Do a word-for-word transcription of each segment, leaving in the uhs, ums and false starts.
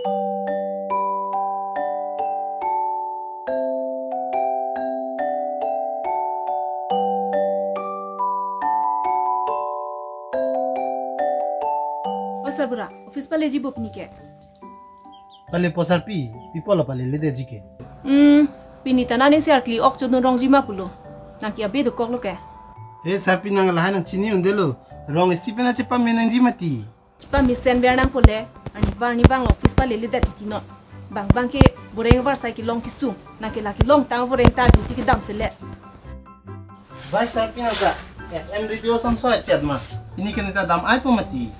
O sarbura, office paleji bo pini ke? Palepo sarpi, pi apotlo paleledetji ke? Hmm, pini ta nangning si arkli ok chodun rongji ma pulo. Nang ke abe dokoklo ke? He sarpi, nang lahai nangchini un-edetlo. Rong isi pen chepame nangji mati. Chepame sen ber nangpo le, arni var arni bang office paleledet titi non. Bang bang ke voreng varsai kelong kesung, nang ke la kelongtang voreng ta duty kedam selet. Bai sarpi, nang ta F M radio asonso achet ma. Pini ke ne ta dam-aipo mati.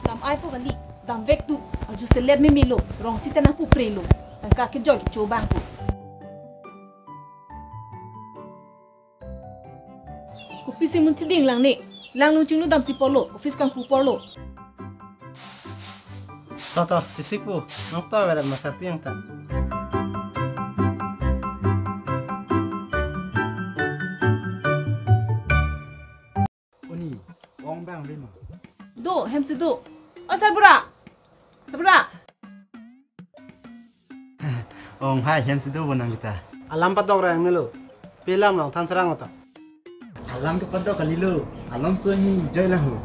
Dam-aipo kali, damvek tu. Arju selet memelo, rong sita nangpuprelo. Tangka kejoi kecho bang tu. Kopisi munthi ding lang ne. Lang nung chinglu damsi pulo, office kangpu pulo. To, to, chesik pu. Nang to, vera ma sarpi nang ta. Oni, ong bang ave ma? Do, hem si do. O sarbura. Sarbura. Ong hai, hem si do bo nang kita. Alam padok rang nelo. Pi alam long than sarang oto. Alam kepadok kalilo. Alam so ni joi lang ho.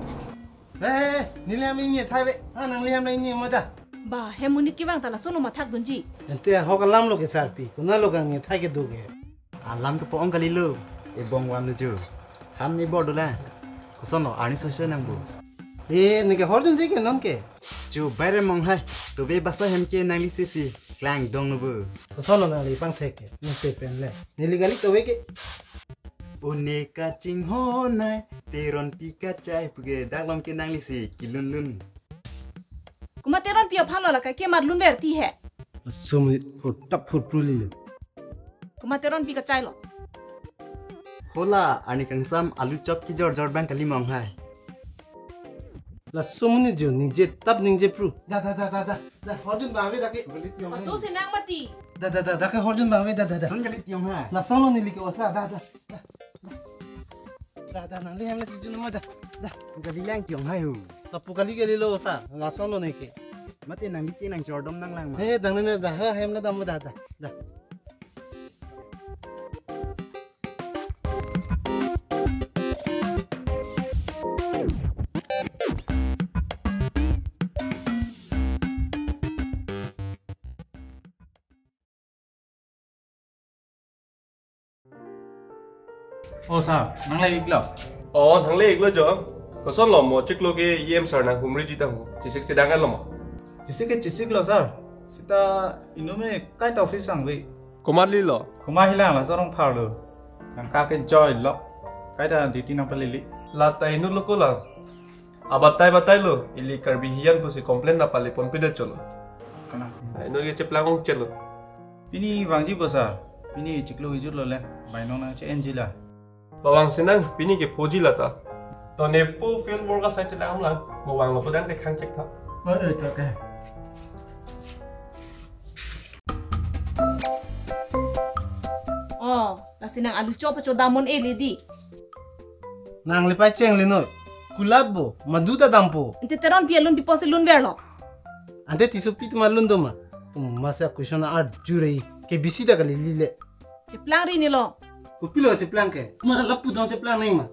Eh, eh, eh, neli hem ingni thai ave. Ha, nangli hem la ingni mo ta. Ba, hem monit kevang ta laso lo mathak dunji. Ante ahok alam lo ke sarpi. Konatlo kangni thai kedo ke? Alam kepo-ong kalilo. E bong wan luju. Ham ni bor dola. Kosonlo, arni sosoi nang bo. Eh, ne ke hor dunji ke non ke? Chu bai re mong hai. Tove basa hem ke nangli sisi klangdong nu bo. Kosonlo nangli pangthek ke? Nang te pen le. Neli kali tove ke. Une kachinghon nai, Teronpi kachai pu ke dak long ke nangli si kelun lun. Komat Teronpi aphan lo la ka kemat lun ber ti he. Laso monit phur tap phur pru lilo. Komat Teronpi kachai lo. Hola, arni kangsam alu chop kejor jor bang kali mong hai. Laso monit jo ningje tap ningje pru. Da, da, da, da, da. Da, hor jun bang ave da ke. Patu si nang mati. Da, da, da, da ke hor jun bang ave, da, da, da. Sun galit yung ha. Lason lo neli ke osa, da, da. Da, da, nangli hem la chijun ma da. Da. Pu kali lang tiong hai hu. Lapu kali kalilo osa. Lason lo ne ke. Mate nangli ke nang chordom nang lang ma. He, dang ne da ha hem la dam da, da. Da. O sir, nang le iklo? O, nang le iklo jo. Kosonlo mo chiklo ke E M sir nang humri jitang ho. Chesik chedang lo mo. Chesik ke chesik lo sir. Sita inut me kaita office vangve. Komat lilo? Komat hilang la sarong phar lo. Nang ka ke joi lo. Kaita duty nang palili. Lata inut lo ko la. Abatai batai lo, ili Karbi hiyan pusi complain na pali ponpide cholo. Kana. Ai, no ye cheplang ong chelo. Pini vangji bo sir. Pini chiklo ijut lo le. Bainong nang che-enji la. Bawang sinang, pini ke phoji lata. To ne po field work asai chelang lang. Bawang lo podang te khang chek tha. Oh, eh, to ke. Oh, la sinang alu chop cho damon e le di. Nang le pai cheng le noi. Kulat bo, madu ta dampo. Ante Teronpi alun pipo si lun berlo. Ante tisu pi tuma lun doma. Tum masa question arju rei. Ke bisi da kali lile. Cheplang ri ni lo. Kopilo cheplang ke? Ma lapu dong cheplang neng ma.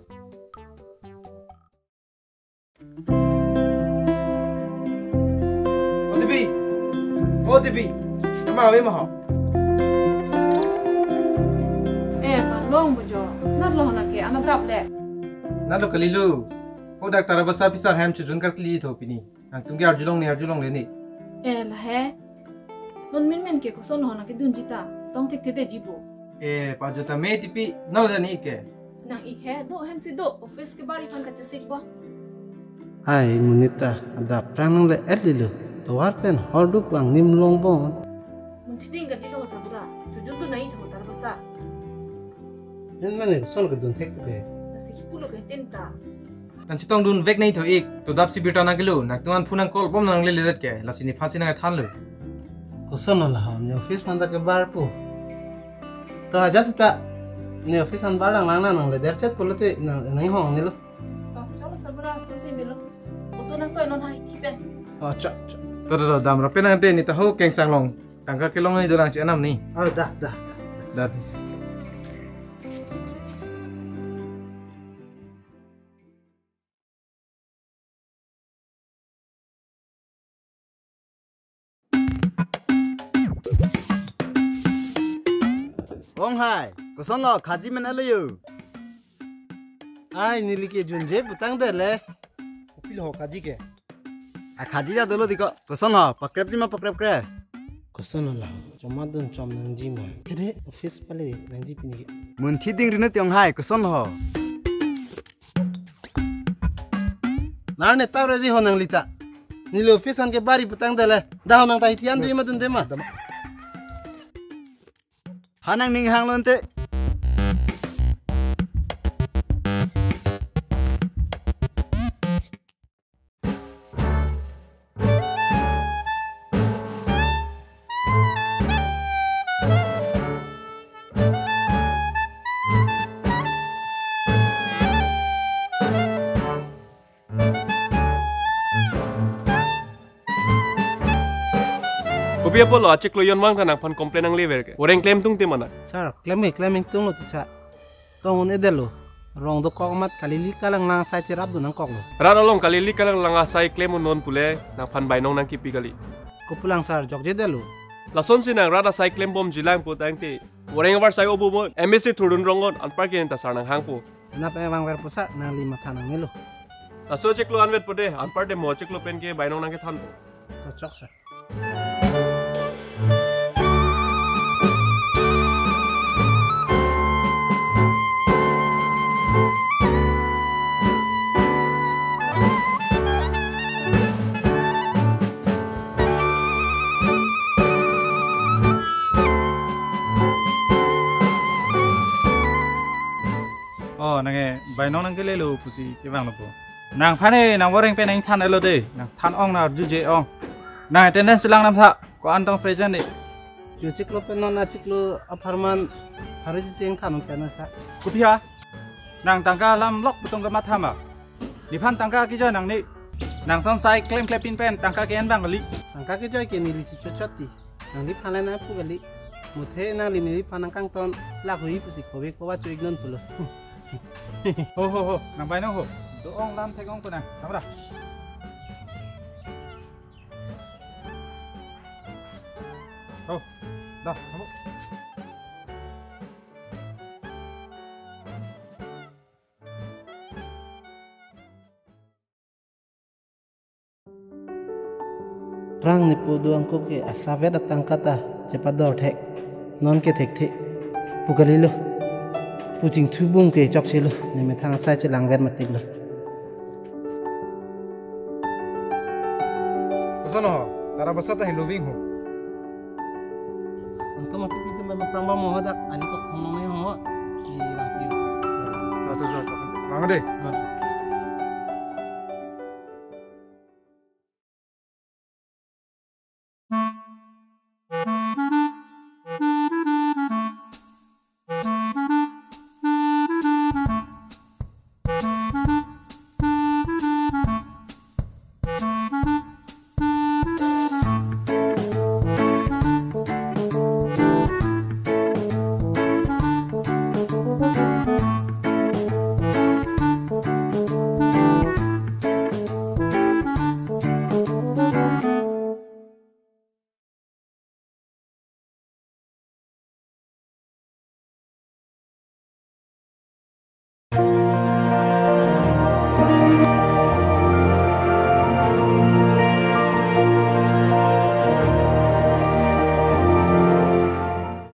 O Devi. O Devi. Ema ave ma ho. Eh, ma long bujo. Nat lo na ke, ana dap le. Nat lo kalilo. O doctor abasa pisar hem chujun kar kli tho pini. Nangtum ke arjulong ni arjulong le ni. Eh, la he. Non min min ke koson ho na ke dunji ta. Tong thekthedetji bo. Eh, pa jota me tipi nang jani ke. Nang ik he, do hem si do, office ke bari phan kachesik bo. Ai, monit ta, adap prang nang le et lilo. Tovar pen horduk bang nim long bon. Munthi ding kalilo sarbura. Chujun dun nai tho tar basa. Min mane son ke dun thek ke. Nasi kipulo ke tin ta. Tan chetong dun vek nai tho ik, to dap si birta nang kelo, nangtum an phone nang call bom nang le lelet ke, lasi nephan si nang than lo. Koson lo la ho, ne office phan ta ke bar po. To aja sita, ne office an bar lang lang nang le der chet pulote nang, nang hong ne lo. To, chalo sarbura so se melo. Utu nang toi non hai thipen. Oh, cha, cha. To, to, to, damra pen nang te, ne ta ho Kengsang along tangka kelong ni dolang si anam ni. Oh, dah, dah, dah. Dah. Ong hai, kosonlo, khaji men alo yo. Ai, neli ke junje putangdetlo. Kopilo khaji ke? A khaji ta dolo diko, kosonlo, pakrepji ma pakrepkre? Kosonlo la, chom adun chom nangji ma. Kere office pale nangji pini ke. Munthi ding rino ti ong hai, kosonlo. Nar ne tawre ri ho nangli ta. Neli office an ke bari putangdetlo. Dah ho nang ta hithi an dui ma dun de ma. Ha nang ning hang lon te. Kopi apotlo achiklo jonvang ta nangphan complain nanglever ke? Voreng klem tung te mana? Sir, klem ke klem ingtunglo tisa. Tong un-edetlo. Rong dokok amat kali-li kalanglang asai cherapdun nangkoklo. Rat along kali-li kalanglang asai klem un non pule nangphan bainong nangkipi kali. Kopulang sir, jokjedetlo. Lasonsi nang rat asai klembomjilang putangte, voreng avarsai obo mo M A C thurdun rong non, anpar ke ne ta sir nanghangpo. Nap e vangverpo sir, nangli matha nangnelo. Laso chiklo anvetpo de, anpar de mo chiklo pen ke bainong nangkethanpo. To chok sir. Oh, nang e bainong nangkelelo pusi kevanglo po. Nangphan e nang voreng pen nangthan-etlo de. Nangthan ong, nang arjuje ong. Nang attendance lang nangtha. Ko-an tong present ni. Yo chiklo pen non achiklo apharman hari si sing than pen sa. Kopi ha? Nang tangka lam lok betung kematha ma. Nephan tangka kejoi nangne. Nang son sai klemkle pin pen tangka ke-en abang kali. Tangka kejoi ke neli si chochot ti. Nangliphan le nangpu kali. Muthe nangli neliphan nangkangton lak hui pusi kove kova cho-ik non pulo. Ho, ho, ho. Nang bainong ho. Do-ong lam thek-ong ko nang. Kamra. Ho. Dah, ho. Prang ne pu do angko ke asavet atangka ta chepador thek. Non ke thekthe. Pu kalilo. Pu chingthubung ke chokchelo. Ne methang asai chelangvet matiklo. Koson ho? Tara basa ta heloving ho. Antum aku pintu memang prang ba mohoda, ani kok hono ne ho. Iya, iya. Satu, satu. Mama deh.